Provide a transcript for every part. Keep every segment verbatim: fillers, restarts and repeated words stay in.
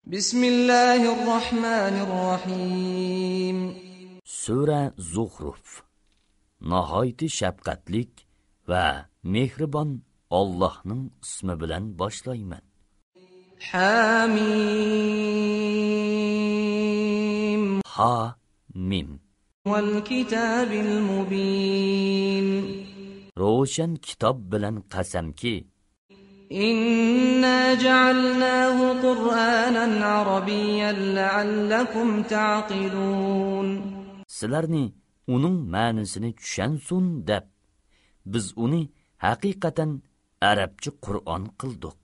بسم الله الرحمن الرحيم. سۈرە زۇخرۇف. ناھايىتى شەپقەتلىك ۋە مېھرىبان ئاللاھنىڭ ئىسمى بىلەن باشلايمەن. حم. ھا مىم. والكتاب المبين. روشەن كىتاب بىلەن قەسەمكى، إنا جعلناه قرآنا عربيا لعلكم تعقلون. سىلەرنى ئۇنىڭ مەنىسىنى چۈشەنسۇن دەپ، بىز ئۇنى ھەقىقەتەن ئەرەبچە قۇرئان قىلدۇق.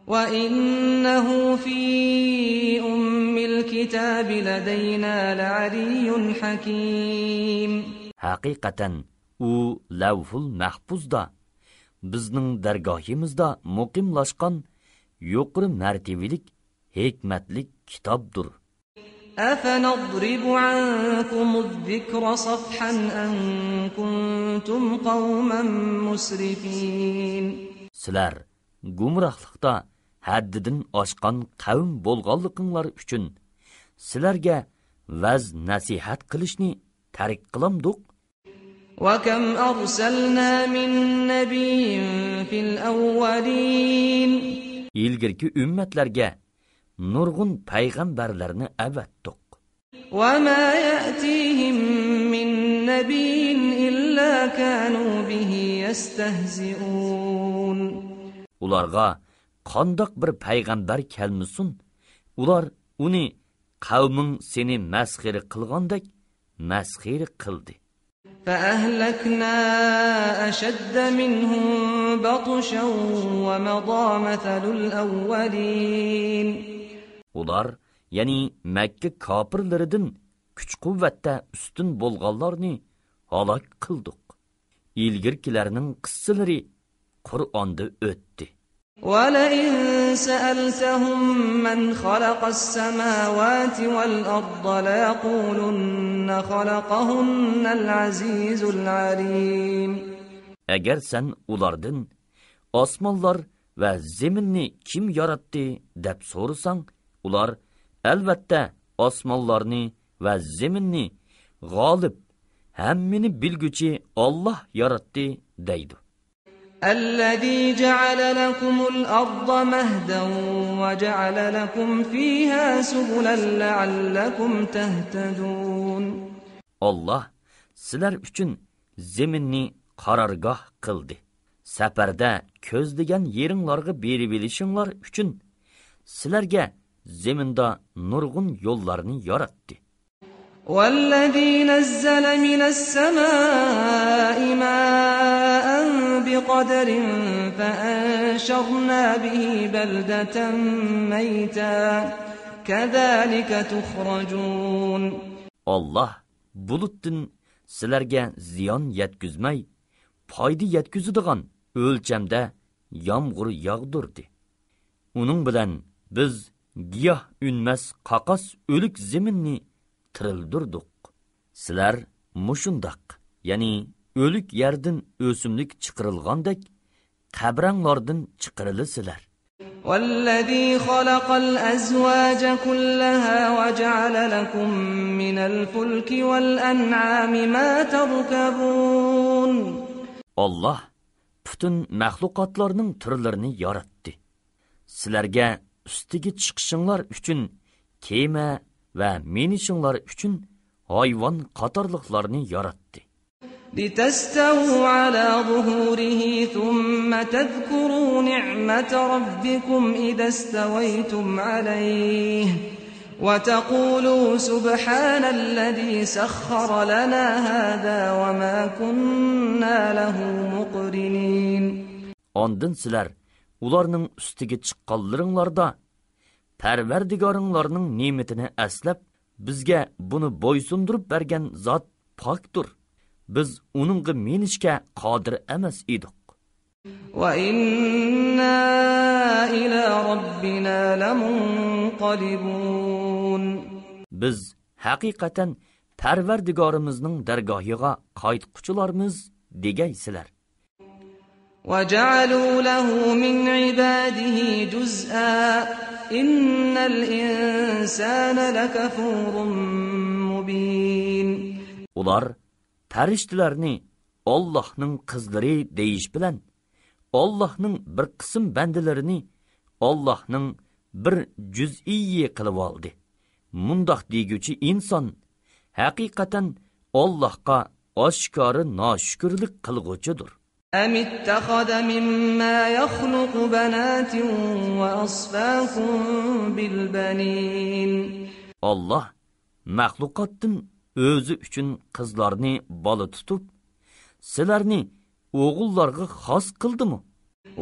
وإنه في أم الكتاب لدينا لعلي حكيم. ھەقىقەتەن ئۇ لەۋھۇل مەھپۇزدا، بىزنىڭ دەرگاھىمىزدا مۇقىملاشقان يۇقىرى مەرتىۋىلىك ھېكمەتلىك كىتابدۇر. أفنضرب عنكم الذكر صفحا أن كنتم قوما مسرفين. سىلەر گۇمراھلىقتا ھەددىدىن ئاشقان قەۋم بولغانلىقىڭلار ئۈچۈن سىلەرگە ۋەز نەسىھەت قىلىشنى تەرك قىلامدۇق؟ وكم أرسلنا من نبي في الأولين. ئىلگىرىكى ئۈممەتلەرگە نۇرغۇن پەيغەمبەرلەرنى ئەۋەتتۇق. وما يأتيهم من نبي إلا كانوا به يستهزئون. ئۇلارغا قانداق بىر پەيغەمبەر كەلمىسۇن، ئۇلار ئۇنى قەۋمىڭ سېنى مەسخىرە قىلغاندەك مەسخىرە قىلدى. فأهلكنا أشد منهم بطشا ومضى مثل الأولين. ئۇلار، يەنى مەككە كاپىرلىرىدىن كۈچ-قۇۋۋەتتە ئۈستۈن بولغانلارنى ھالاك قىلدۇق. ئىلگىرىكىلەرنىڭ قىسسىلىرى قۇرئاندا ئۆتتى. ولئن سألتهم من خلق السماوات والأرض ليقولن خلقهن العزيز العليم. ئەگەر سەن ئۇلاردىن، ئاسمانلار ۋە زېمىننى كىم ياراتتى؟ دەپ سورىساڭ، ئۇلار، ئەلۋەتتە، ئاسمانلارنى ۋە زېمىننى غالىب، ھەممىنى بىلگۈچى ئاللاھ ياراتتى، دەيدۇ. الذي جعل لكم الأرض مهدا وجعل لكم فيها سبلا لعلكم تهتدون. ئاللاھ سىلەر ئۈچۈن زېمىننى قارارگاھ قىلدى. سەپەردە كۆزلىگەن يېرىڭلارغا بېرىۋېلىشىڭلار ئۈچۈن سىلەرگە زېمىندا نۇرغۇن يوللارنى ياراتتى. والذي نزل من السماء ماء بقدر فأنشرنا به بلدة ميتا كذلك تخرجون. ئاللاھ بۇلۇتتىن سىلەرگە زىيان يەتكۈزمەي، پايدا يەتكۈزىدىغان ئۆلچەمدە يامغۇر ياغدۇردى. ئۇنىڭ بىلەن بىز گىياھ ئۈنمەس قاقاس ئۆلۈك زېمىننى تىرىلدۈردۇق. سىلەر مۇشۇنداق، يەنى ئۆلۈك يەردىن ئۆسۈملۈك چىقىرىلغاندەك، قەبرەڭلاردىن چىقىرىلىسىلەر. والذي خلق الأزواج كلها وجعل لكم من الفلك والأنعام ما تركبون. ئاللاھ پۈتۈن مەخلۇقاتلارنىڭ تۈرلىرىنى ياراتتى. سىلەرگە ئۈستىگە چىقىشىڭلار ئۈچۈن كېمە ۋە مىنىشىڭلار ئۈچۈن ھايۋان قاتارلىقلارنى ياراتتى. لتستووا على ظهوره ثم تذكروا نعمة ربكم إذا استويتم عليه وتقولوا سبحان الذي سخر لنا هذا وما كنا له مقرنين. ئاندىن سىلەر ئۇلارنىڭ ئۈستىگە چىققانلىرىڭلاردا پەرۋەردىگارىڭلارنىڭ نېمىتىنى ئەسلەپ، بىزگە بۇنى بويسۇندۇرۇپ بەرگەن زات پاكتۇر. بىز ئۇنىڭغا مىنىشكە قادىر ئەمەس ئىدۇق. وإنا إلى ربنا لمنقلبون. بىز ھەقىقەتەن پەرۋەردىگارىمىزنىڭ دەرگاھىغا قايتقۇچىلارمىز دېگەيسىلەر. وجعلوا له من عباده جزءا إن الإنسان لكفور مبين. ئۇلار پەرىشتىلەرنى ئاللاھنىڭ قىزلىرى دېيىش بىلەن، ئاللاھنىڭ بىر قىسىم بەندىلىرىنى ئاللاھنىڭ بىر جۈزئىيى قىلىۋالدى. مۇنداق دېگۈچى ئىنسان ھەقىقەتەن ئاللاھقا ئاشكارا ناشۈكۈرلۈك قىلغۇچىدۇر. أم اتخذ مما يخلق بنات وأصفاكم بالبنين. ئاللاھ مەخلۇقاتتىن ئۆزى ئۈچۈن قىزلارنى بالا تۇتۇپ، سىلەرنى ئوغۇللارغا خاس قىلدىمۇ؟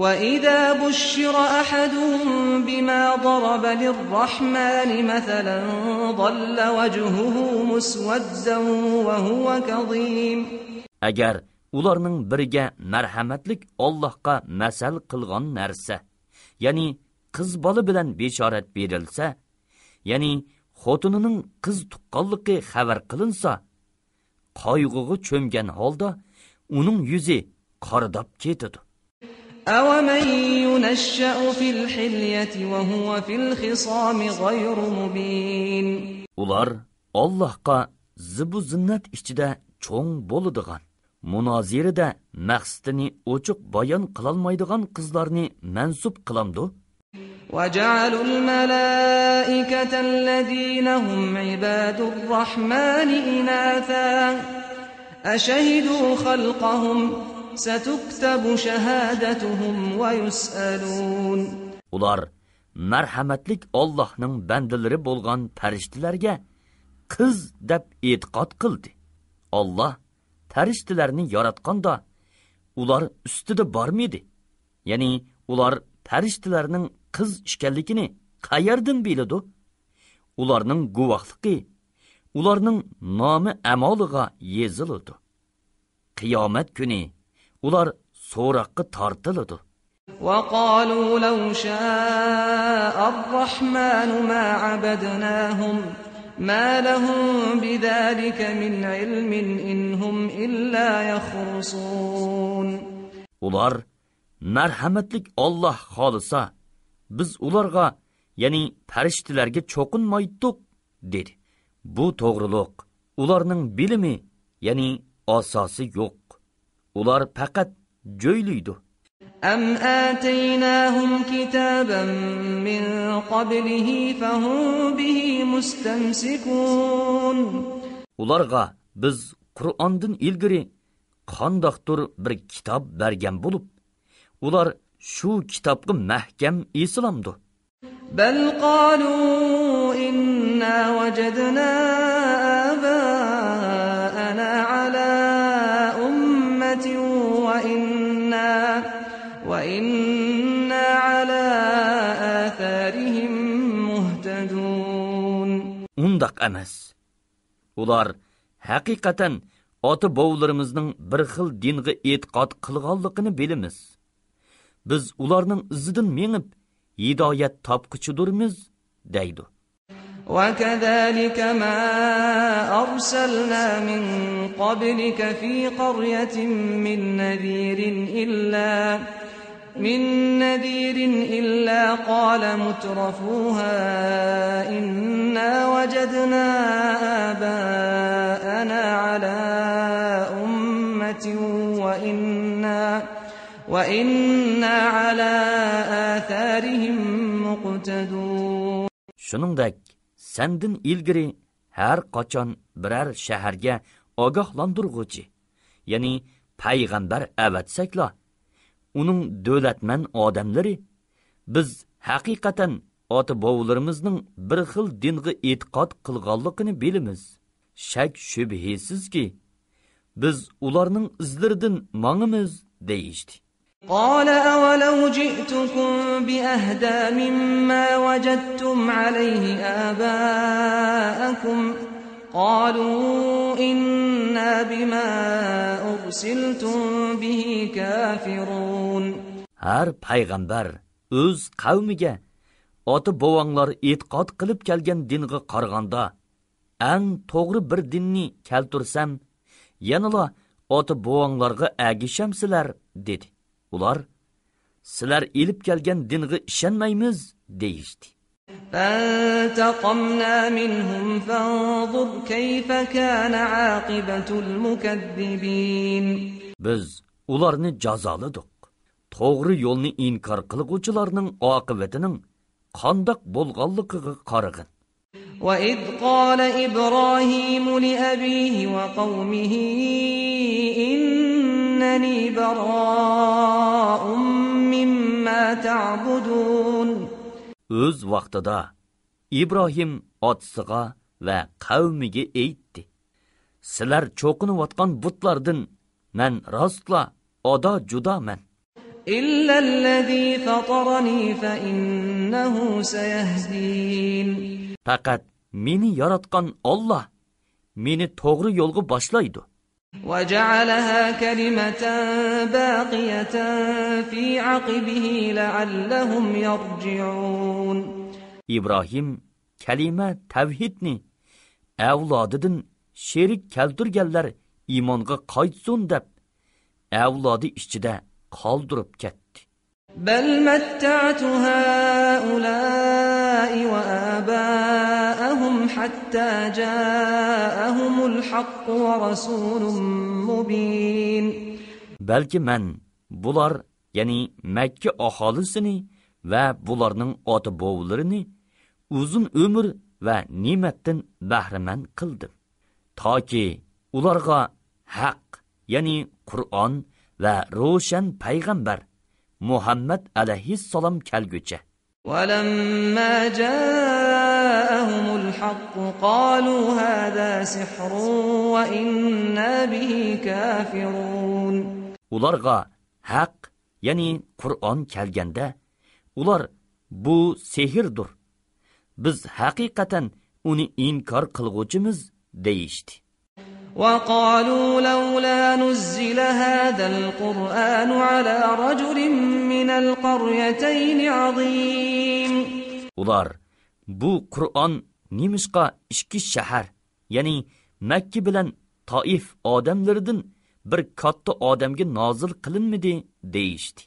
وإذا بشر أحدهم بما ضرب للرحمن مثلا ظل وجهه مسودا وهو كظيم. ئەگەر ئۇلارنىڭ بىرىگە مەرھەمەتلىك ئاللاھقا مەسەل قىلغان نەرسە، يەنى قىز بالا بىلەن بېشارەت بېرىلسە، يەنى خوتۇنىنىڭ قىز تۇغقانلىقى خەۋەر قىلىنسا، قايغۇغا چۆمگەن ھالدا ئۇنىڭ يۈزى قارىداپ كېتىدۇ. أومن ينشأ في الحلية وهو في الخصام غير مبين. ئۇلار ئاللاھقا زىبۇ زىننەت ئىچىدە چوڭ بولىدىغان، مۇنازىرىدە مەقسىتىنى ئوچۇق بايان قىلالمايدىغان قىزلارنى مەنسۇپ قىلامدۇ؟ وجعلوا الملائكة الذين هم عباد الرحمن إناثا أشهدوا خلقهم ستكتب شهادتهم ويسألون. ئۇلار مەرھەمەتلىك ئاللاھنىڭ بەندىلىرى بولغان پەرىشتىلەرگە قىز دەپ ئېتىقاد قىلدى. ئاللاھ پەرىشتىلەرنى ياراتقاندا ئۇلار ئۈستىدە بارمىدى؟ يەنى ئۇلار پەرىشتىلەرنىڭ قىز ئىكەنلىكىنى قەيەردىن بىلىدۇ؟ ئۇلارنىڭ گۇۋاھلىقى، ئۇلارنىڭ نامى ئەمالىغا يېزىلىدۇ. قىيامەت كۈنى ئۇلار سوراققا تارتىلىدۇ. وقالوا لو شاء الرحمن ما عبدناهم ما لهم بذلك من علم إن هم إلا يخرصون. ئۇلار، مەرھەمەتلىك ئاللاھ خالىسا، بىز ئۇلارغا، يەنى پەرىشتىلەرگە چوقۇنمايتتۇق، دېدى. بۇ توغرۇلۇق ئۇلارنىڭ بىلىمى، يەنى ئاساسى يوق. ئۇلار پەقەت جۆيلۈيدۇ. أم آتيناهم كتابا من قبله فهم به مستمسكون. ئۇلارغا بىز قۇرئاندىن ئىلگىرى قانداقتۇر بىر كىتاب بەرگەن بولۇپ، ئۇلار شۇ كىتابقا مەھكەم ئېسىلامدۇ؟ بل قالوا إنا وجدنا آباءنا على أمة وإنا، وإنا على آثارهم مهتدون. ئۇنداق ئەمەس. ئۇلار ھەقىقەتەن ئاتا-بوۋىلىرىمىزنىڭ بىر خىل دىنغا ئېتىقاد قىلغانلىقىنى بىلىمىز. بىز ئۇلارنىڭ ئىزىدىن مېڭىپ، ھىدايەت تاپقۇچىدۇرمىز، دەيدۇ. وكذلك ما أرسلنا من قبلك في قرية من نذير إلا من نذير إلا قال مترفوها إنا وجدنا آباءنا على أمة وإنا، وإنا على آثارهم مقتدون. شۇنىڭدەك، سەندىن ئىلگىرى ھەر قاچان بىرەر شەھەرگە ئاگاھلاندۇرغۇچى، يەنى پەيغەمبەر ئەۋەتسەكلا، ئۇنىڭ دۆلەتمەن ئادەملىرى، بىز ھەقىقەتەن ئاتا-بوۋىلىرىمىزنىڭ بىر خىل دىنغا ئېتىقاد قىلغانلىقىنى بىلىمىز. شەك-شۈبھىسىزكى، بىز ئۇلارنىڭ ئىزلىرىدىن ماڭىمىز، دېيىشتى. قال أولو جئتكم بأهدى مما وجدتم عليه آباءكم قالوا إنا بما أرسلتم به كافرون. ھەر پەيغەمبەر ئۆز قەۋمىگە، ئاتا-بوۋاڭلار ئېتىقاد قىلىپ كەلگەن دىنغا قارىغاندا، ئەڭ توغرا بىر دىننى كەلتۈرسەم، يەنىلا ئاتا-بوۋاڭلارغا ئەگىشەمسىلەر؟ دېدى. ئۇلار، «سىلەر ئېلىپ كەلگەن دىنغا ئىشەنمەيمىز» دېيىشتى. فانتقمنا منهم فانظر كيف كان عاقبة المكذبين. بىز ئۇلارنى جازالىدۇق. توغرا يولنى ئىنكار قىلغۇچىلارنىڭ ئاقىۋىتىنىڭ قانداق بولغانلىقىغا قارىغىن. وإذ قال إبراهيم لأبيه وقومه إنني براء مما تعبدون. ئۆز ۋاقتىدا ئىبراھىم ئاتىسىغا ۋە قەۋمىگە ئېيتتى، سىلەر چوقۇنۇۋاتقان بۇتلاردىن مەن راستلا ئادا جۇدامەن. إلا الذي فطرني فإنه سيهدين. پەقەت مېنى ياراتقان ئاللا مېنى توغرا يولغا باشلايدۇ. وجعلها كلمة باقية في عقبه لعلهم يرجعون. ئىبراھىم كەلىمە تەۋھىدنى ئەۋلادىدىن شېرىك كەلتۈرگەنلەر ئىمانغا قايتسۇن دەپ، ئەۋلادى ئىچىدە قالدۇرۇپ كەتتى. بل متعت هؤلاء وآباءهم حتى جاءهم الحق ورسول مبين. بەلكى مەن بۇلار، يەنى مەككە ئاھالىسىنى ۋە بۇلارنىڭ ئاتا-بوۋىلىرىنى ئۇزۇن ئۆمۈر ۋە نېمەتتىن بەھرىمەن قىلدىم. تاكى ئۇلارغا ھەق، يەنى قۇرئان ۋە روشەن پەيغەمبەر مۇھەممەد ئەلەيھىسسالام كەلگۈچە. ولما جاءهم الحق قالوا هذا سحر وإنا به كافرون. ئۇلارغا ھەق، يەنى قۇرئان كەلگەندە، ئۇلار، بۇ سېھىردۇر، بىز ھەقىقەتەن ئۇنى ئىنكار قىلغۇچىمىز دېيىشتى. وقالوا لولا نزل هذا القرآن على رجل من القريتين عظيم. ئۇلار، بۇ قۇرئان نېمىشقا ئىككى شەھەر، يەنى مەككە بىلەن تائىف ئادەملىرىدىن بىر كاتتا ئادەمگە نازىل قىلىنمىدى دېيىشتى.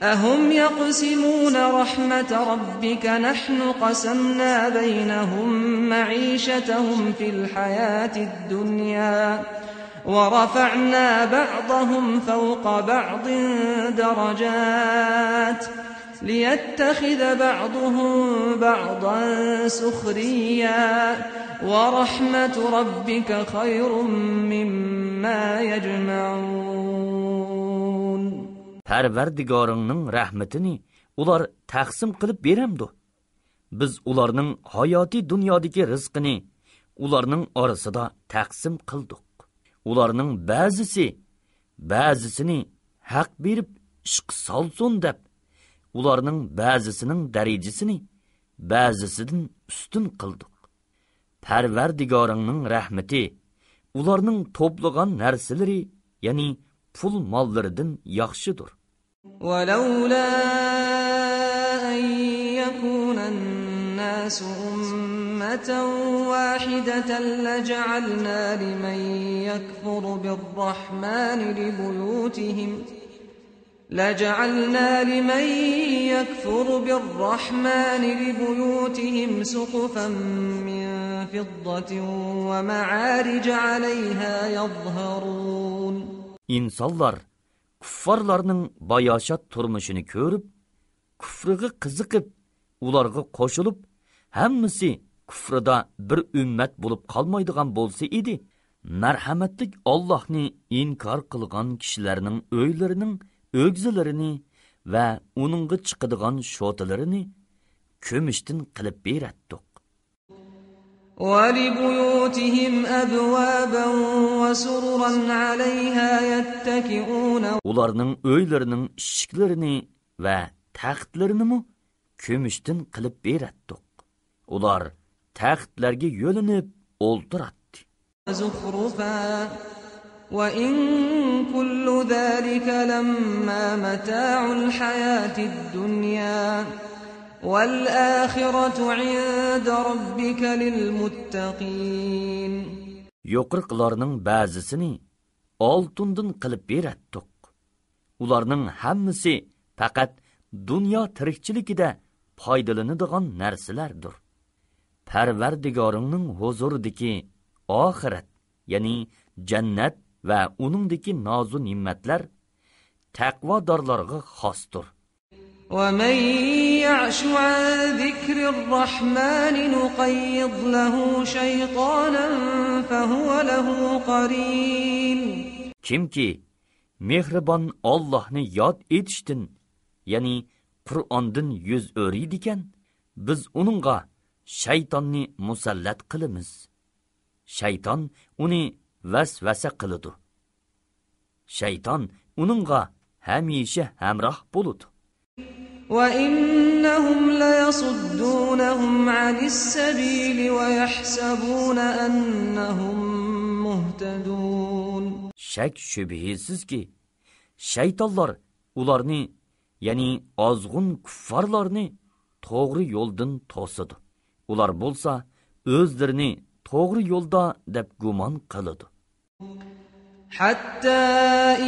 أهم يقسمون رحمة ربك نحن قسمنا بينهم معيشتهم في الحياة الدنيا ورفعنا بعضهم فوق بعض درجات ليتخذ بعضهم بعضا سخريا ورحمة ربك خير مما يجمعون. پەرۋەردىگارىڭنىڭ رەھمىتىنى ئۇلار تەقسىم قىلىپ بېرەمدۇ؟ بىز ئۇلارنىڭ ھاياتىي دۇنيادىكى رىزقىنى ئۇلارنىڭ ئارىسىدا تەقسىم قىلدۇق. ئۇلارنىڭ بەزىسى بەزىسىنى ھەق بېرىپ ئىشقا سالسۇن دەپ، ئۇلارنىڭ بەزىسىنىڭ دەرىجىسىنى بەزىسىدىن ئۈستۈن قىلدۇق. پەرۋەردىگارىڭنىڭ رەھمىتى ئۇلارنىڭ توپلىغان نەرسىلىرى، يەنى پۇل ماللىرىدىن ياخشىدۇر. ولولا أن يكون الناس أمة واحدة لجعلنا لمن يكفر بالرحمن لبيوتهم لجعلنا لمن يكفر بالرحمن لبيوتهم سقفا من فضة ومعارج عليها يظهرون. ئىنسانلار كۇففارلارنىڭ باياشات تۇرمۇشىنى كۆرۈپ، كۇفرىغا قىزىقىپ، ئۇلارغا قوشۇلۇپ، ھەممىسى كۇفرىدا بىر ئۈممەت بولۇپ قالمايدىغان بولسا ئىدى، مەرھەمەتلىك ئاللاھنى ئىنكار قىلغان كىشىلەرنىڭ ئۆيلىرىنىڭ ئۆگزىلىرىنى ۋە ئۇنىڭغا چىقىدىغان شوتىلىرىنى كۈمۈشتىن قىلىپ بېرەتتۇق. ولبيوتهم أبوابا وسررا عليها يتكئون. ئۇلارنىڭ ئۆيلىرىنىڭ ئىشىكلىرىنى ۋە تەختلىرىنىمۇ كۈمۈشتىن قىلىپ بېرەتتۇق. ئۇلار تەختلەرگە يۆلىنىپ ئولتۇراتتى. زخرفا وإن كل ذلك لما متاع الحياة الدنيا والآخرة عند ربك للمتقين. يۇقىرىقىلارنىڭ بەزىسىنى ئالتۇندىن قىلىپ بېرەتتۇق. ئۇلارنىڭ ھەممىسى پەقەت دۇنيا تىرىكچىلىكىدە پايدىلىنىدىغان نەرسىلەردۇر. پەرۋەردىگارىڭنىڭ ھۇزۇرىدىكى ئاخىرەت، يەنى جەننەت ۋە ئۇنىڭدىكى نازۇ نېمەتلەر تەقۋادارلارغا خاستۇر. ومن يعش عن ذكر الرحمن نقيض له شيطانا فهو له قرين. كىمكى مېھرىبان ئاللاھنى ياد ئېتىشتىن، يەنى قۇرئاندىن يۈز ئۆرۈيدىكەن، بىز ئۇنىڭغا شەيتاننى مۇسەللەت قىلىمىز. شەيتان ئۇنى ۋەسۋەسە قىلىدۇ. شەيتان ئۇنىڭغا ھەمىشە ھەمراھ بولىدۇ. وإنهم ليصدونهم عن السبيل ويحسبون أنهم مهتدون. شەك-شۈبھىسىزكى، شەيتانلار ئۇلارنى، يەنى ئازغۇن كۇففارلارنى توغرا يولدىن توسىدۇ. ئۇلار بولسا ئۆزلىرىنى توغرا يولدا دەپ گۇمان قىلىدۇ. حتى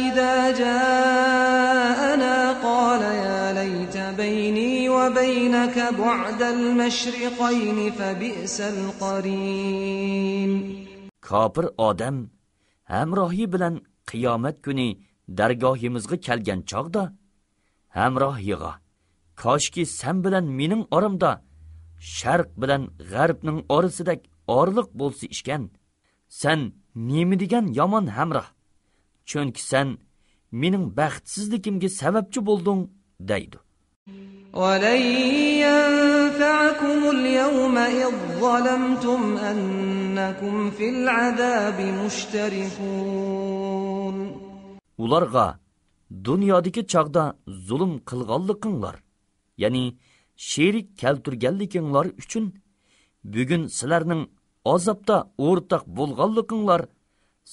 إذا جاءنا قال يا ليت بيني وبينك بعد المشرقين فبئس القرين. كاپىر ئادەم ھەمراھى بىلەن قىيامەت كۈنى دەرگاھىمىزغا كەلگەن چاغدا، ھەمراھىغا، كاشكى سەن بىلەن مېنىڭ ئارامدا شەرق بىلەن غەربنىڭ ئارىسىدەك ئارىلىق بولسا ئىكەن، سەن نېمە دېگەن يامان ھەمراھ! چۈنكى سەن مېنىڭ بەختسىزلىكىمگە سەۋەبچى بولدۇڭ، دەيدۇ. ولن ينفعكم اليوم إذ ظلمتم أنكم في العذاب مشتركون. ئۇلارغا دۇنيادىكى چاغدا زۇلۇم قىلغانلىقىڭلار، يەنى شېرىك كەلتۈرگەنلىكىڭلار ئۈچۈن بۈگۈن سىلەرنىڭ ئازابتا ئورتاق بولغانلىقىڭلار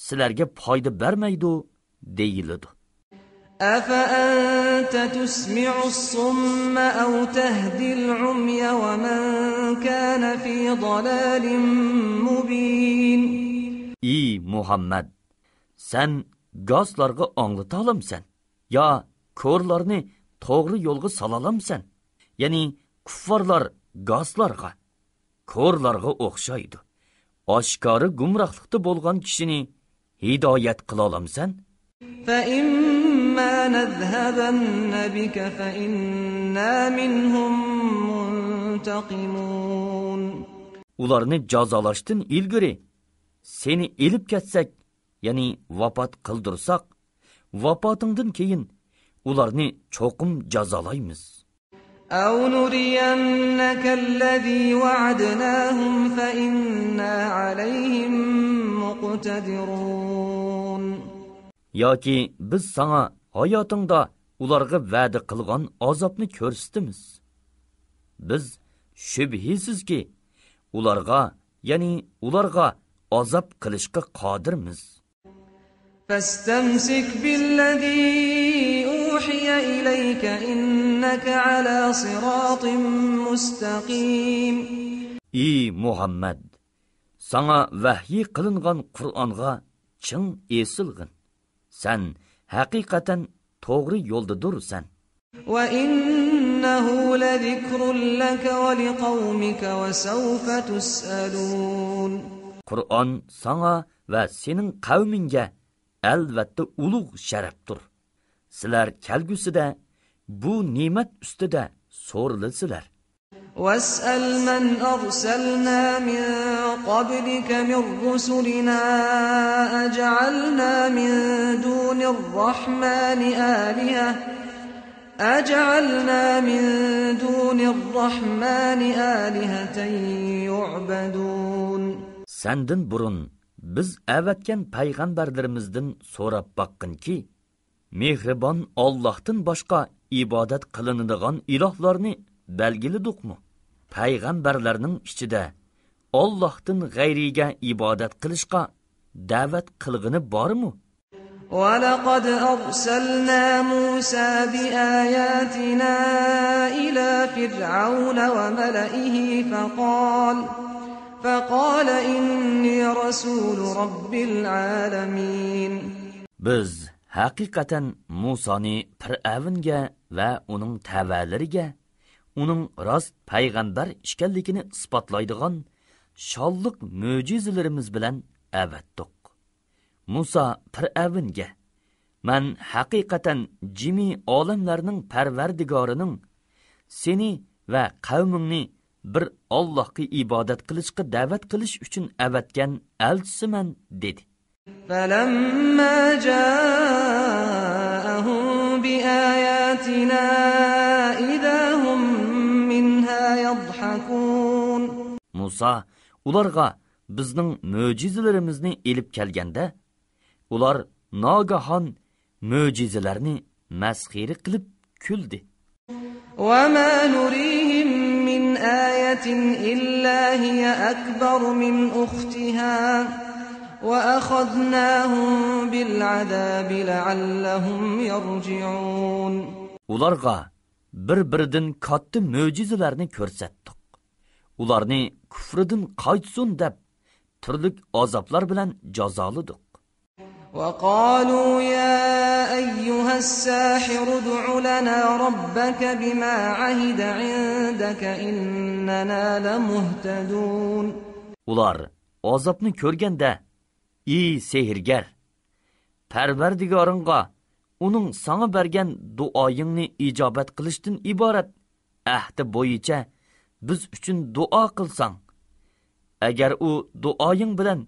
سىلەرگە پايدا بەرمەيدۇ، دېيىلىدۇ. أفأنت تسمع الصم أو تهدي العمي ومن كان في ضلال مبين. ئى مۇھەممەد! سەن گاسلارغا ئاڭلىتالامسەن؟ يا كورلارنى توغرا يولغا سالالامسەن؟ يەنى كۇففارلار گاسلارغا، كورلارغا ئوخشايدۇ. ئاشكارا گۇمراھلىقتا بولغان كىشىنى ھىدايەت قىلالامسەن؟ فإما نذهبن بك فإنا منهم منتقمون. ئۇلارنى جازالاشتىن ئىلگىرى سېنى ئېلىپ كەتسەك، يەنى ۋاپات قىلدۇرساق، ۋاپاتىڭدىن كېيىن ئۇلارنى چوقۇم جازالايمىز. أو نرينك الذي وعدناهم فإنا عليهم مقتدرون. ياكى بىز ساڭا ھاياتىڭدا ئۇلارغا ۋەدە قىلغان ئازابنى كۆرسىتىمىز. بىز شۈبھىسىزكى، ئۇلارغا، يەنى ئۇلارغا ئازاب قىلىشقا قادىرمىز. فاستمسك بالذي أوحي إليك إنك على صراط مستقيم. ئى مۇھەممەد! ساڭا ۋەھيى قىلىنغان قۇرئانغا چىڭ ئېسىلغىن. سەن ھەقىقەتەن توغرا يولدىدۇرسەن. وإنه لذكر لك ولقومك وسوف تسألون. قۇرئان ساڭا ۋە سېنىڭ قەۋمىڭگە ئەلۋەتتە ئۇلۇغ شەرەپتۇر. سىلەر كەلگۈسىدە بۇ نېمەت ئۈستىدە سورىلىسىلەر. واسأل من أرسلنا من قبلك من رسلنا أجعلنا من دون الرحمن آلهة أجعلنا من دون الرحمن آلهة يعبدون. سەندىن بۇرۇن بىز ئەۋەتكەن پەيغەمبەرلىرىمىزدىن سوراپ باققىنكى، مېھرىبان ئاللاھتىن باشقا ئىبادەت قىلىنىدىغان ئىلاھلارنى بەلگىلىدۇقمۇ؟ پەيغەمبەرلەرنىڭ ئىچىدە ئاللاھتىن غەيرىگە ئىبادەت قىلىشقا دەۋەت قىلغىنى بارمۇ؟ ولقد أرسلنا موسى بآياتنا إلى فرعون وملئه فقال، فقال إني رسول رب العالمين. بىز ھەقىقەتەن مۇسانى پىرئەۋنگە ۋە ئۇنىڭ تەۋەلىرىگە ئۇنىڭ راست پەيغەمبەر ئىكەنلىكىنى ئىسپاتلايدىغان شانلىق مۆجىزىلىرىمىز بىلەن ئەۋەتتۇق. مۇسا پىرئەۋنگە، مەن ھەقىقەتەن جىمى ئالەملەرنىڭ پەرۋەردىگارىنىڭ سېنى ۋە قەۋمىڭنى بىر ئاللاھقا ئىبادەت قىلىشقا دەۋەت قىلىش ئۈچۈن ئەۋەتكەن ئەلچىسىمەن، دېدى. فلما جاءهم بآياتنا إذا هم منها يضحكون. مۇسا ئۇلارغا بىزنىڭ مۆجىزىلىرىمىزنى ئېلىپ كەلگەندە، ئۇلار ناگاھان مۆجىزىلەرنى مەسخىرە قىلىپ كۈلدى. وما نريهم من آية إلا هي أكبر من أختها وأخذناهم بالعذاب لعلهم يرجعون. ئۇلارغا بىر-بىرىدىن كاتتا مۆجىزىلەرنى كۆرسەتتۇق. ئۇلارنى كۇفرىدىن قايتسۇن دەپ، تۈرلۈك ئازابلار بىلەن جازالىدۇق. وقالوا يا أيها الساحر ادع لنا ربك بما عهد عندك إننا لمهتدون. ئۇلار ئازابنى كۆرگەندە، ئى سېھىرگەر، پەرۋەردىگارىڭغا ئۇنىڭ ساڭا بەرگەن دۇئايىڭنى ئىجابەت قىلىشتىن ئىبارەت ئەھدى بويىچە بىز ئۈچۈن دۇئا قىلساڭ، ئەگەر ئۇ دۇئايىڭ بىلەن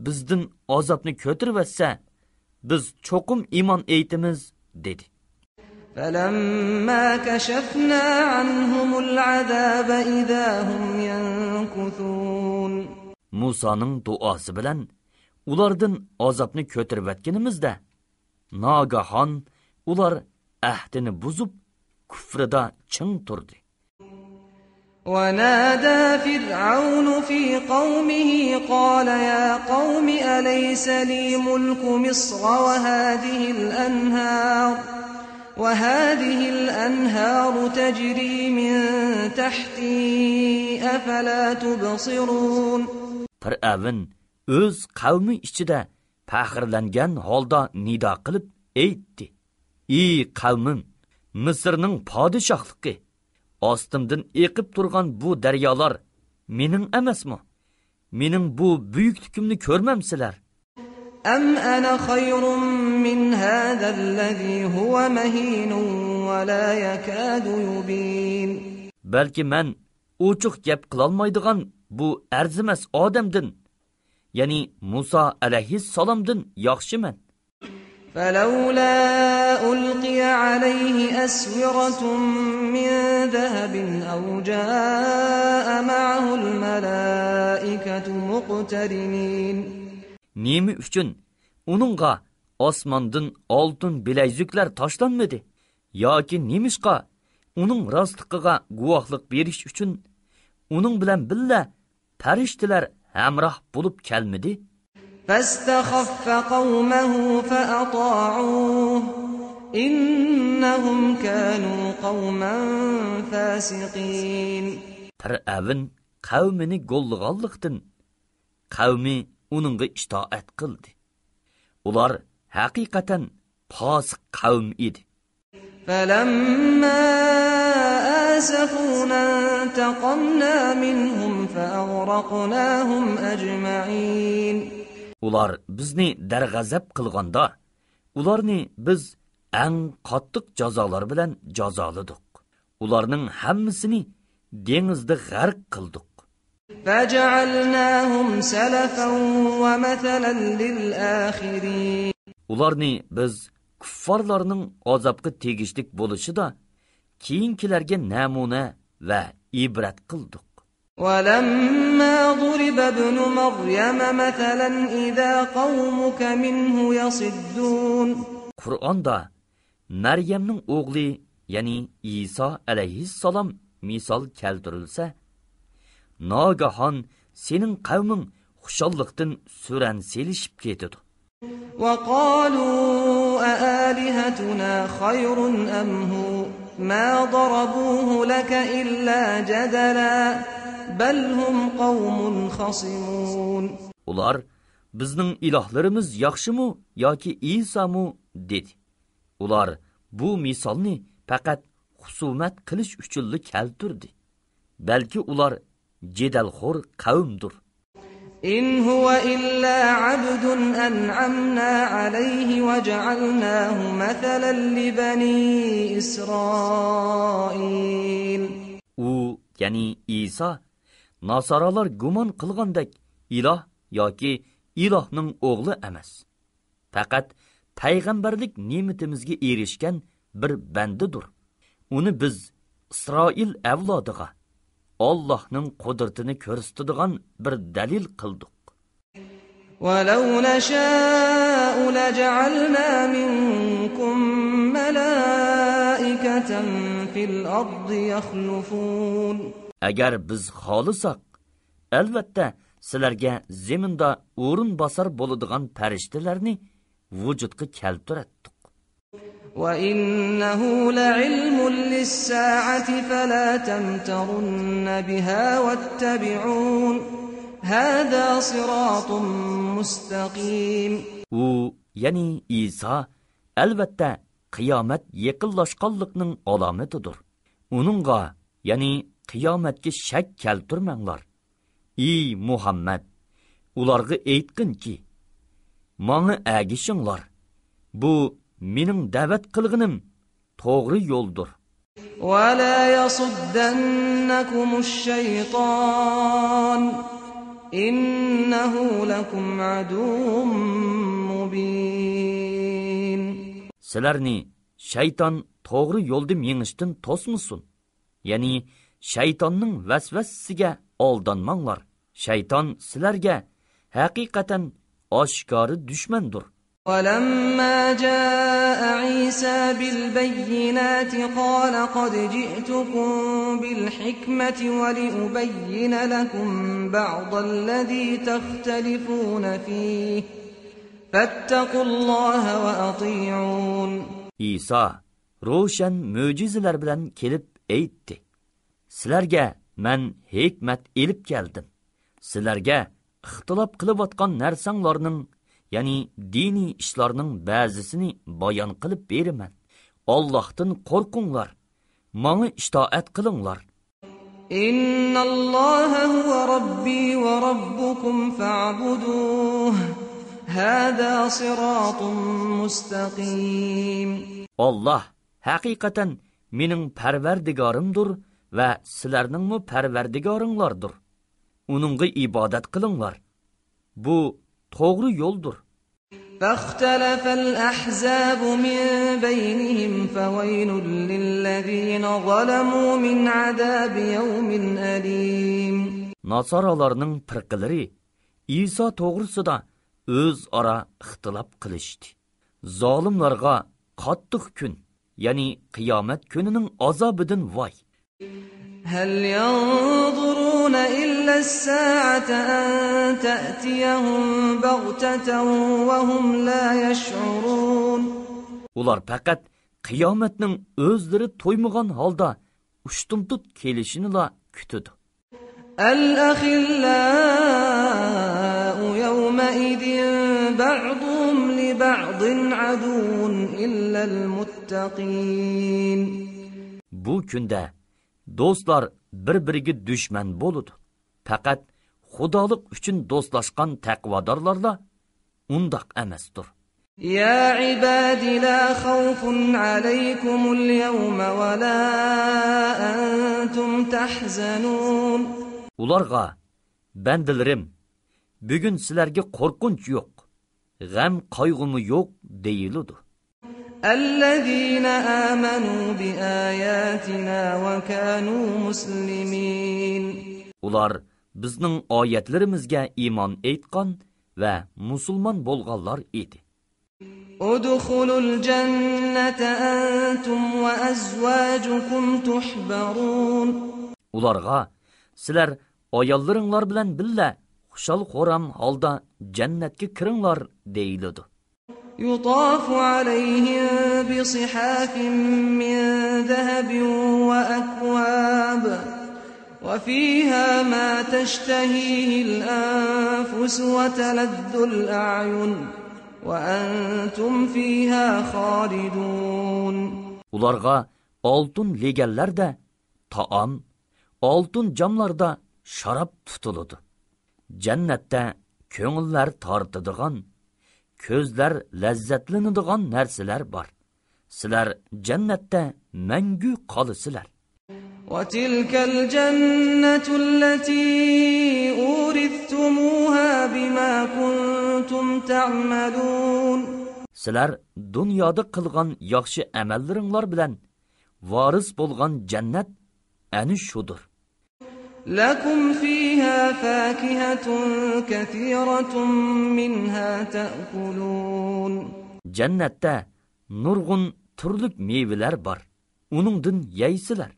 بىزدىن ئازابنى كۆتۈرۈۋەتسە، بىز چوقۇم ئىمان ئېيتىمىز، دېدى. فلما كشفنا عنهم العذاب إذا هم ينكثون. مۇسانىڭ دۇئاسى بىلەن ئۇلاردىن ئازابنى كۆتۈرۈۋەتكىنىمىزدە، ناگاھان ئۇلار ئەھدىنى بۇزۇپ، كۇفرىدا چىڭ تۇردى. ونادى فرعون في قومه قال يا قوم أليس لي ملك مصر وهذه الأنهار وهذه الأنهار تجري من تحتي أفلا تبصرون. پىرئەۋن ئۆز قەۋمى ئىچىدە پەخىرلەنگەن ھالدا نىدا قىلىپ ئېيتتى: ئى قەۋمىم، مىسىرنىڭ پادىشاھلىقى، ئاستىمدىن ئېقىپ تۇرغان بۇ دەريالار مېنىڭ ئەمەسمۇ؟ مېنىڭ بۇ بۈيۈكلۈكۈمنى كۆرمەمسىلەر؟ أم أنا خير من هذا الذي هو مهين ولا يكاد يبين. بەلكى مەن ئوچۇق گەپ قىلالمايدىغان بۇ ئەرزىمەس ئادەمدىن، يەنى مۇسا ئەلەيھىسسالامدىن ياخشىمەن. فلولا ألقي عليه أسورة من ذهب أو جاء معه الملائكة مقترنين. نېمە ئۈچۈن ئۇنىڭغا ئاسماندىن ئالتۇن بىلەيزۈكلەر تاشلانمىدى؟ ياكى نېمىشقا ئۇنىڭ راستلىقىغا گۇۋاھلىق بېرىش ئۈچۈن ئۇنىڭ بىلەن بىللە پەرىشتىلەر ھەمراھ بولۇپ كەلمىدى؟ فاستخف قومه فأطاعوه إنهم كانوا قوما فاسقين. پىرئەۋن قەۋمىنى گوللىغانلىقتىن، قەۋمى ئۇنىڭغا ئىتائەت قىلدى. ئۇلار ھەقىقەتەن پاسىق قەۋم ئىدى. فلما آسفونا انتقمنا منهم فأغرقناهم أجمعين. ئۇلار بىزنى دەرغەزەپ قىلغاندا، ئۇلارنى بىز ئەڭ قاتتىق جازالار بىلەن جازالىدۇق. ئۇلارنىڭ ھەممىسىنى دېڭىزدا غەرق قىلدۇق. فجعلناهم سلفا ومثلا للآخرين. ئۇلارنى بىز كۇففارلارنىڭ ئازابقا تېگىشلىك بولۇشىدا كېيىنكىلەرگە نەمۇنە ۋە ئىبرەت قىلدۇق. ولما ضرب ابن مريم مثلا إذا قومك منه يصدون. قۇرئاندا مەريەمنىڭ ئوغلى، يەنى ئىسا ئەلەيھىسسالام مىسال كەلتۈرۈلسە، ناگاھان سېنىڭ قەۋمىڭ خۇشاللىقتىن سۈرەن سېلىشىپ كېتىدۇ. وقالوا أآلهتنا خير أم هو ما ضربوه لك إلا جدلا بل هم قوم خصمون. ئۇلار، بىزنىڭ ئىلاھلىرىمىز ياخشىمۇ ياكى ئىسامۇ؟ دېدى. ئۇلار بۇ مىسالنى پەقەت خۇسۇمەت قىلىش ئۈچۈنلا كەلتۈردى. بەلكى ئۇلار جېدەلخور قەۋمدۇر. إن هو إلا عبد أنعمنا عليه وجعلناه مثلا لبني إسرائيل. ئۇ، يەنى ئىسا، ناسارالار گۇمان قىلغاندەك ئىلاھ ياكى ئىلاھنىڭ ئوغلى ئەمەس. پەقەت پەيغەمبەرلىك نېمىتىمىزگە ئېرىشكەن بىر بەندىدۇر. ئۇنى بىز ئىسرائىل ئەۋلادىغا ئاللاھنىڭ قۇدرىتىنى كۆرسىتىدىغان بىر دەلىل قىلدۇق. ولو نشاء لجعلنا منكم ملائكة في الأرض يخلفون. ئەگەر بىز خالىساق، ئەلۋەتتە، سىلەرگە زېمىندا ئورۇن باسار بولىدىغان پەرىشتىلەرنى ۋۇجۇدقا كەلتۈرەتتۇق. وإنه لعلم للساعة فلا تمترن بها واتبعون هذا صراط مستقيم. ئۇ، يەنى ئىسا، ئەلۋەتتە، قىيامەت يېقىنلاشقانلىقنىڭ ئالامىتىدۇر. ئۇنىڭغا، يەنى قىيامەتكە شەك كەلتۈرمەڭلار. ئى مۇھەممەد، ئۇلارغا ئېيتقىنكى، ماڭا ئەگىشىڭلار، بۇ مېنىڭ دەۋەت قىلغىنىم توغرا يولدۇر. ولا يصدنكم الشيطان إنه لكم عدو مبين. سىلەرنى شەيتان توغرا يولدا مېڭىشتىن توسمىسۇن. يەنى شەيتاننىڭ ۋەسۋەسىسىگە ئالدانماڭلار. شەيتان سىلەرگە ھەقىقەتەن ئاشكارا دۈشمەندۇر. ولما جاء عيسى بالبينات قال قد جئتكم بالحكمة ولأبين لكم بعض الذي تختلفون فيه فاتقوا الله وأطيعون. ئىسا روشەن مۆجىزىلەر بىلەن كېلىپ ئېيتتى، سىلەرگە مەن ھېكمەت ئېلىپ كەلدىم. سىلەرگە ئىختىلاپ قىلىۋاتقان نەرسەڭلارنىڭ، يەنى دىنىي ئىشلارنىڭ بەزىسىنى بايان قىلىپ بېرىمەن. ئاللاھتىن قورقۇڭلار، ماڭا ئىتائەت قىلىڭلار. إن الله هو ربي وربكم فاعبدوه هذا صراط مستقيم. ئاللاھ ھەقىقەتەن مېنىڭ پەرۋەردىگارىمدۇر ۋە سىلەرنىڭمۇ پەرۋەردىگارىڭلاردۇر. ئۇنىڭغا ئىبادەت قىلىڭلار. بۇ توغرا يولدۇر. فاختلف الأحزاب من بينهم فويل للذين ظلموا من عذاب يوم أليم. ناسارالارنىڭ پىرقىلىرى ئىسا توغرىسىدا ئۆزئارا ئىختىلاپ قىلىشتى. زالىملارغا قاتتىق كۈن، يەنى قىيامەت كۈنىنىڭ ئازابىدىن ۋاي! هل ينظرون إلا الساعة أن تأتيهم بغتة وهم لا يشعرون. ئۇلار پەقەت قىيامەتنىڭ ئۆزلىرى تۇيمىغان ھالدا ئۇشتۇمتۇت كېلىشىنىلا كۈتىدۇ. الأخلاء يومئذ بعضهم لبعض عدو إلا المتقين. بۇ كۈندە دوستلار بىر-بىرىگە دۈشمەن بولىدۇ. پەقەت خۇدالىق ئۈچۈن دوستلاشقان تەقۋادارلارلا ئۇنداق ئەمەستۇر. يا عباد لا خوف عليكم اليوم ولا أنتم تحزنون. ئۇلارغا، بەندىلىرىم، بۈگۈن سىلەرگە قورقۇنچ يوق، غەم قايغۇمۇ يوق دېيىلىدۇ. الذين آمنوا بآياتنا وكانوا مسلمين. ئۇلار بىزنىڭ ئايەتلىرىمىزگە ئىمان ئېيتقان ۋە مۇسۇلمان بولغانلار ئىدى. ادخلوا الجنة أنتم وأزواجكم تحبرون. ئۇلارغا، سىلەر ئاياللىرىڭلار بىلەن بىللە خۇشال-خۇرام ھالدا جەننەتكە كىرىڭلار دېيىلىدۇ. يطاف عليهم بصحاف من ذهب وأكواب وفيها ما تشتهيه الأنفس وتلذ الأعين وأنتم فيها خالدون. ئۇلارغا ئالتۇن لېگەنلەردە تائام، ئالتۇن جاملاردا شاراب تۇتۇلىدۇ. جەننەتتە كۆڭۈللەر تارتىدىغان، كۆزلەر لەززەتلىنىدىغان نەرسىلەر بار. سىلەر جەننەتتە مەڭگۈ قالىسىلەر. وتلك الجنة التي أورثتموها بما كنتم تعملون. سىلەر دۇنيادا قىلغان ياخشى ئەمەللىرىڭلار بىلەن ۋارىس بولغان جەننەت ئەنە شۇدۇر. لكم فيها فاكهة كثيرة منها تأكلون. جەننەتتە نۇرغۇن تۈرلۈك مېۋىلەر بار. ئۇنىڭدىن يەيسىلەر.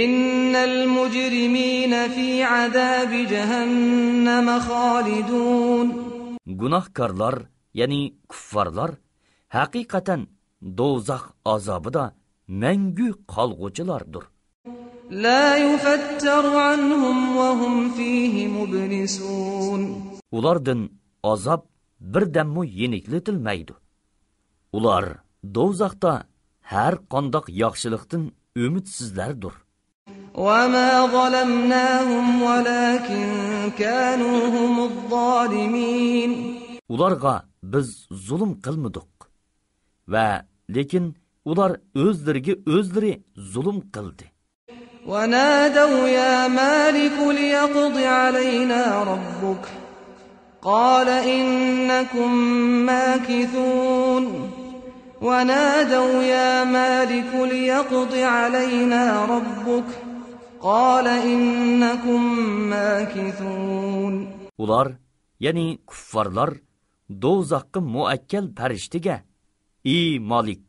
إن المجرمين في عذاب جهنم خالدون. گۇناھكارلار، يەنى كۇففارلار، ھەقىقەتەن دوزاخ ئازابىدا مەڭگۈ قالغۇچىلاردۇر. لا يفتر عنهم وهم فيه مبلسون. ئۇلاردىن ئازاب بىردەممۇ يېنىكلىتىلمەيدۇ. ئۇلار دوزاختا ھەر قانداق ياخشىلىقتىن ئۈمىدسىزلەردۇر. وما ظلمناهم ولكن كانوا هم الظالمين. ئۇلارغا بىز زۇلۇم قىلمىدۇق. ۋە لېكىن ئۇلار ئۆزلىرىگە ئۆزلىرى زۇلۇم قىلدى. ونادوا يا مالك ليقض علينا ربك قال إنكم ماكثون. ونادوا يا مالك ليقض علينا ربك قال إنكم ماكثون. ئۇلار، يەنى كۇففارلار، دوزاخقا مۇئەككەل پەرىشتىگە، ئى مالىك،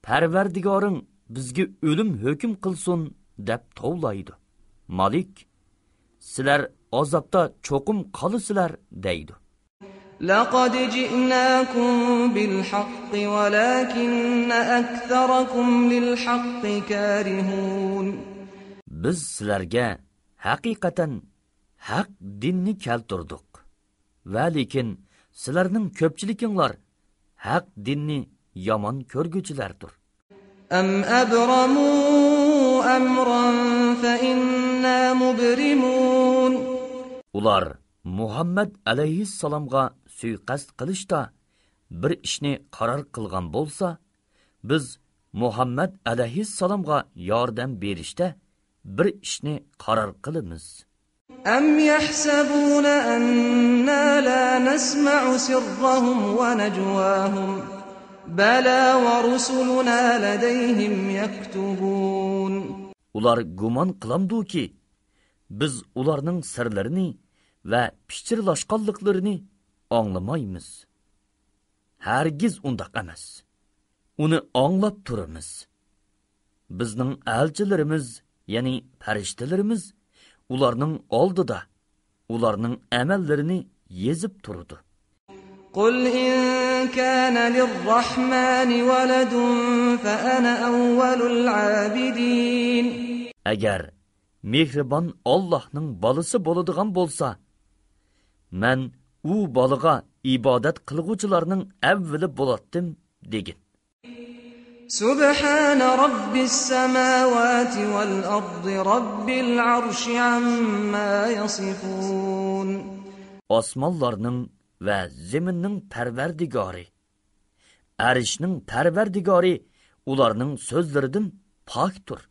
پەرۋەردىگارىڭ بىزگە ئۆلۈم ھۆكۈم قىلسۇن، دەپ توۋلايدۇ. مالىك، سىلەر ئازابتا چوقۇم قالىسىلەر، دەيدۇ. لقد جئناكم بالحق ولكن أكثركم للحق كارهون. بىز سىلەرگە ھەقىقەتەن ھەق دىننى كەلتۈردۇق. ۋە لېكىن سىلەرنىڭ كۆپچىلىكىڭلار ھەق دىننى يامان كۆرگۈچىلەردۇر. أم أبرموا أمرا فإنا مبرمون. ئۇلار مۇھەممەد ئەلەيھىسسالامغا سۇيىقەست قىلىشتا بىر ئىشنى قارار قىلغان بولسا، بىز مۇھەممەد ئەلەيھىسسالامغا ياردەم بېرىشتە بىر ئىشنى قارار قىلىمىز. أم يحسبون أنا لا نسمع سرهم ونجواهم بلى ورسلنا لديهم يكتبون. ئۇلار گۇمان قىلامدۇكى، بىز ئۇلارنىڭ سىرلىرىنى ۋە پىچىرلاشقانلىقلىرىنى ئاڭلىمايمىز؟ ھەرگىز ئۇنداق ئەمەس. ئۇنى ئاڭلاپ تۇرىمىز. بىزنىڭ ئەلچىلىرىمىز، يەنى پەرىشتىلىرىمىز ئۇلارنىڭ ئالدىدا ئۇلارنىڭ ئەمەللىرىنى يېزىپ تۇرىدۇ. قل إن كان للرحمن ولد فأنا أول العابدين. ئەگەر مېھرىبان ئاللاھنىڭ بالىسى بولىدىغان بولسا، مەن ئۇ بالىغا ئىبادەت قىلغۇچىلارنىڭ ئەۋۋىلى بولاتتىم، دېگىن. سبحان رب السماوات والأرض رب العرش عما يصفون. ئاسمانلارنىڭ ۋە زېمىننىڭ پەرۋەردىگارى، ئەرشنىڭ پەرۋەردىگارى ئۇلارنىڭ سۆزلىرىدىن پاكتۇر.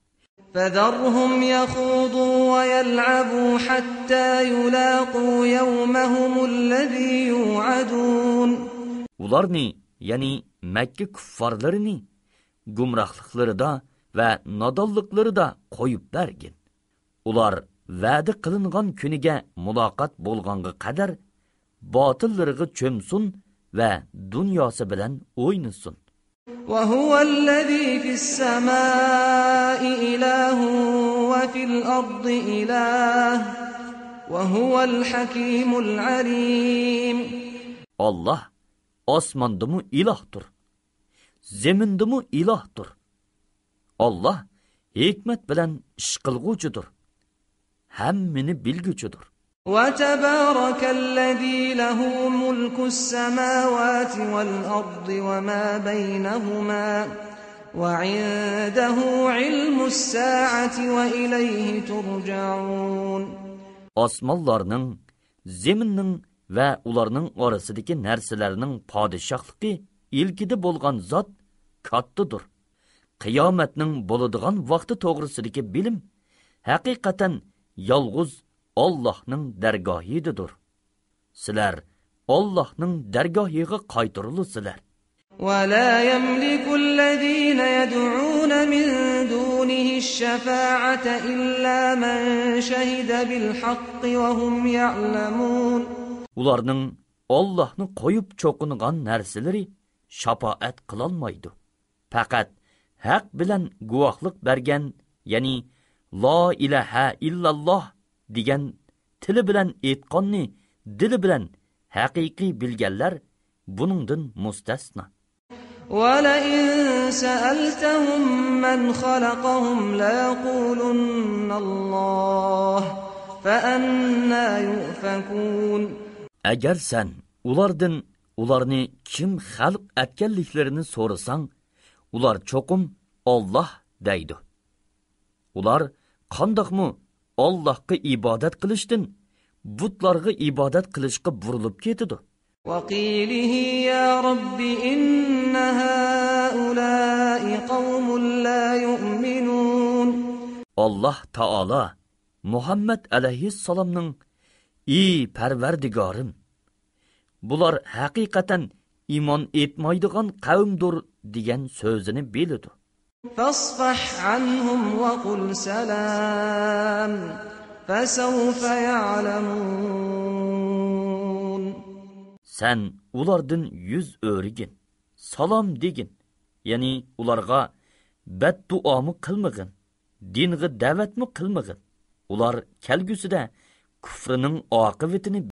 فذرهم يخوضوا ويلعبوا حتى يلاقوا يومهم الذي يوعدون. ئۇلارنى، يەنى مەككە كۇففارلىرىنى گۇمراھلىقلىرىدا ۋە نادانلىقلىرىدا قويۇپ بەرگىن. ئۇلار ۋەدە قىلىنغان كۈنىگە مۇلاقات بولغانغا قەدەر باتىللىرىغا چۆمسۇن ۋە دۇنياسى بىلەن ئوينىسۇن. وهو الذي في السماء إله وفي الأرض إله وهو الحكيم العليم. ئاللاھ ئاسماندىمۇ ئىلاھتۇر، زېمىندىمۇ ئىلاھتۇر. ئاللاھ ھېكمەت بىلەن ئىش قىلغۇچىدۇر، ھەممىنى بىلگۈچىدۇر. وتبارك الذي له ملك السماوات والأرض وما بينهما وعنده علم الساعة وإليه ترجعون. ئاسمانلارنىڭ، زېمىننىڭ ۋە ئۇلارنىڭ ئارىسىدىكى نەرسىلەرنىڭ پادىشاھلىقى ئىلكىدە بولغان زات كاتتىدۇر. قىيامەتنىڭ بولىدىغان ۋاقتى توغرىسىدىكى بىلىم ھەقىقەتەن يالغۇز ئاللاھنىڭ دەرگاھىدىدۇر. سىلەر ئاللاھنىڭ دەرگاھىغا قايتۇرۇلىسىلەر. ولا يملك الذين يدعون من دونه الشفاعة إلا من شهد بالحق وهم يعلمون. ئۇلارنىڭ ئاللاھنى قويۇپ چوقۇنغان نەرسىلىرى شاپائەت قىلالمايدۇ. پەقەت ھەق بىلەن گۇۋاھلىق بەرگەن، يەنى لا ئىلاھە ئىللاللاھ دېگەن تىلى بىلەن ئېيتقاننى دىلى بىلەن ھەقىقىي بىلگەنلەر بۇنىڭدىن مۇستەسنا. ولئن سألتهم من خلقهم ليقولن الله فأنى يؤفكون. ئەگەر سەن ئۇلاردىن ئۇلارنى كىم خەلق ئەتكەنلىكلىرىنى سورىساڭ، ئۇلار چوقۇم ئاللاھ دەيدۇ. ئۇلار قانداقمۇ ئاللاھقا ئىبادەت قىلىشتىن، بۇتلارغا ئىبادەت قىلىشقا بۇرۇلۇپ كېتىدۇ؟ وقيله يا رب إن هؤلاء قوم لا يؤمنون. ئاللاھ تائالا مۇھەممەد ئەلەيھىسسالامنىڭ، ئى پەرۋەردىگارىم، بۇلار ھەقىقەتەن ئىمان ئېيتمايدىغان قەۋمدۇر دېگەن سۆزىنى بىلىدۇ. فاصفح عنهم وقل سلام فسوف يعلمون. سەن ئۇلاردىن يۈز ئۆرۈگىن، سالام دېگىن، يەنى ئۇلارغا بەتدۇئامۇ قىلمىغىن، دىنغا دەۋەتمۇ قىلمىغىن. ئۇلار كەلگۈسىدە كۇفرىنىڭ ئاقىۋىتىنى